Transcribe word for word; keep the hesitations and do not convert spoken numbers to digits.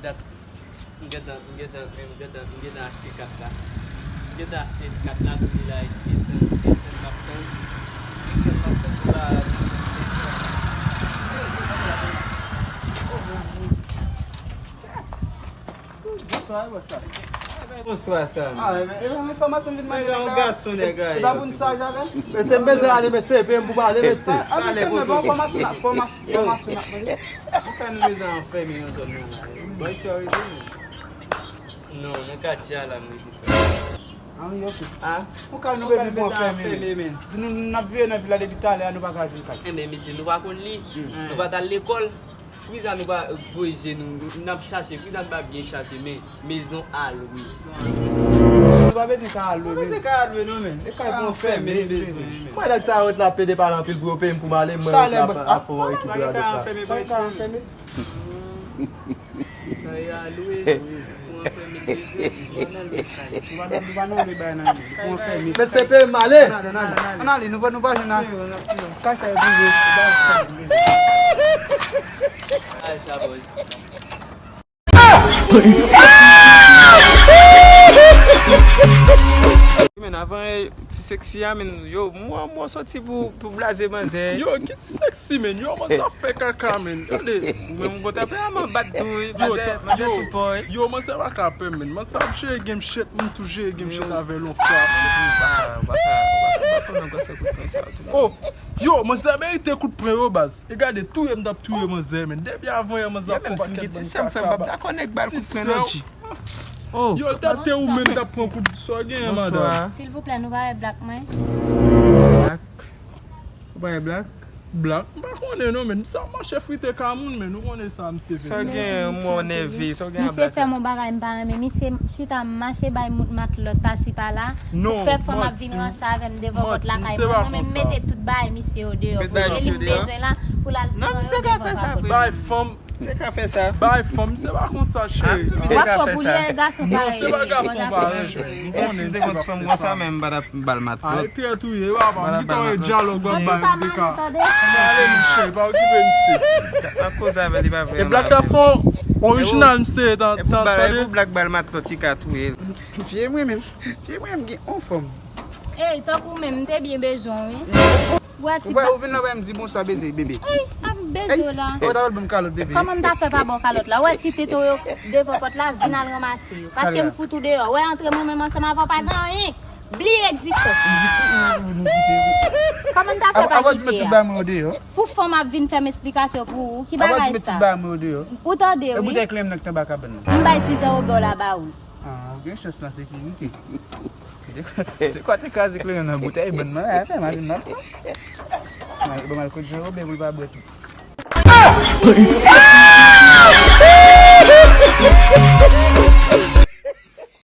Dat, m gentan, m gentan, men m gentan, m gentan achte kat la. M gentan achte kat la, pou li la, epi gentan, gentan m ap tann. Gentan m ap tann pou la. Bonswa, bonswa. Bonswa, Sam. Ah, e ben, e ben, enfòmasyon vin mande la. Yon gason, nèg la. E pa pou n sa, Jalen? Mesye, m bezwen ale, mesye, peye m pou m ale, mesye. Ah, men, fòmasyon, fòmasyon, fòmasyon, n ap mande. Poukwa nou bezwen anfèmen nan zòn nan la? Bòy sa yo rete, men. Non, nan katye a la, m rete, frè. Ah, wi, ok. Ah? Poukwa nou bezwen pou anfèmen, men? Nou, nou, n ap viv nan vil la depi talè a, nou pa ka jwenn kay. Enben, mesye, nou pa konn li. Nou pa t al lekòl. Poukisa nou pa voye je nou, n ap chache, poukisa nou pa byen chache, men mezon a lwe. Nou pa bezwen kay a lwe, men. Nou pa bezwen kay a lwe, non, men. E kay pou anfèmen, nou bezwen, men. Mwen, nèg sa yo t la pede pale anpil pou yo peye m pou m ale, mwen, yo t la ap fè yon ekip radòt la. Pa gen kay anfèmen, pa gen kay anfèmen. Kay a lwe. Mesye, peye m ale. Ann ale, nou pa, nou pa jwenn nan kay sa yo prive. Kay sa, bòz. Men avan, eh, ti seksi a, men yo, mwen, mwen soti pou, pou blaze manzè. Yo, ki ti seksi, men? Yo, manzè ap fè kaka, men. Gade. Ou menm ou kontan, pe a man bat tou, wi. Manzè, manzè tou pò, wi. Yo, manzè pa ka pè, men. Manzè ap jere game shit, mwen tou jere game shit avè l yon fwa. Ou pa ka, ou pa ka, ou pa ka fè nan gòs kout pwen sa tou. Oh, yo, manzè merite kout pwen yo, baz. E gade, touye m t ap touye manzè, men. Depi avan yè, manzè ap fè yon pakèt bandi kaka, baz. Yo, tande ou menm t ap pran kout pwen, non, G. Oh. Yo, tande ou menm t ap pran kout, sa w genyen, madanm? Silvouplè, nou pa wè Black, mwen. Black? Ou pa wè Black? Black? M pa konnen non, men misye ap mache frite ka moun, men nou konnen sa misye fè. Sa w genyen, mwen w nève, sa w genyen a Black la? Misye fè m yon bagay m pa renmen, misye chita mache bay moun matlòt pasi pala, pou fè fanm ap vin ranse avè m devan pòt lakay mwen, mwen menm mete tout bagay misye yo deyò, pou li bezwen la, pou l al pran yo devan pòt. Bay fanm Se ka fè sa. Bay fanm, se pa konsa, cheri. W ap fè pou lè gason parèy. Non, se pa gason parèy. Mwen konnen se pa fè sa. Mwen menm, m pa t ap ba l matlòt. Ay, trèt ou ye, papa. M gentan wè dyalòg w ap bay, Rebecca. Ann ale, men, cheri, pa okipe misye. Ap koze avè li, pa vre. E Black la se yon orijinal, misye, tande. E pou Black ba l matlòt ki ka touye l. Vye mwen menm. Vye mwen menm gen yon fanm. Ey, tankou menm, m te byen bezwen w, wi. Ou wè ti blag. Ou vin la, ou pa menm di bonswa, bebe, bebe. Ey, ap beze w la. Ou ta pral ban m kalòt, bebe. Kòman m ta fè pa ba w kalòt la? Ou wè ti tete w yo devan pòt la, vin al ranmase yo. Paske m fout ou deyò. Ou wè antre mwen menm ansanm avè w pa gen anyen. Bliye egzistans. Kòman m ta fè pa kite a? Pou fanm ap vin fè m esplikasyon pou ou. Ki bagay sa? Ou tande, wi. E boutèy Clement nan ki t anba kabann nan. M bay ti Jean Robert la ba ou. Ah, ou gen chans nan sekirite. Te kwa te kraze kleren nan boutèy, bann nan, afè, m al vin nan. Bon, m al kot Jean Robert pou l pa bwè tou.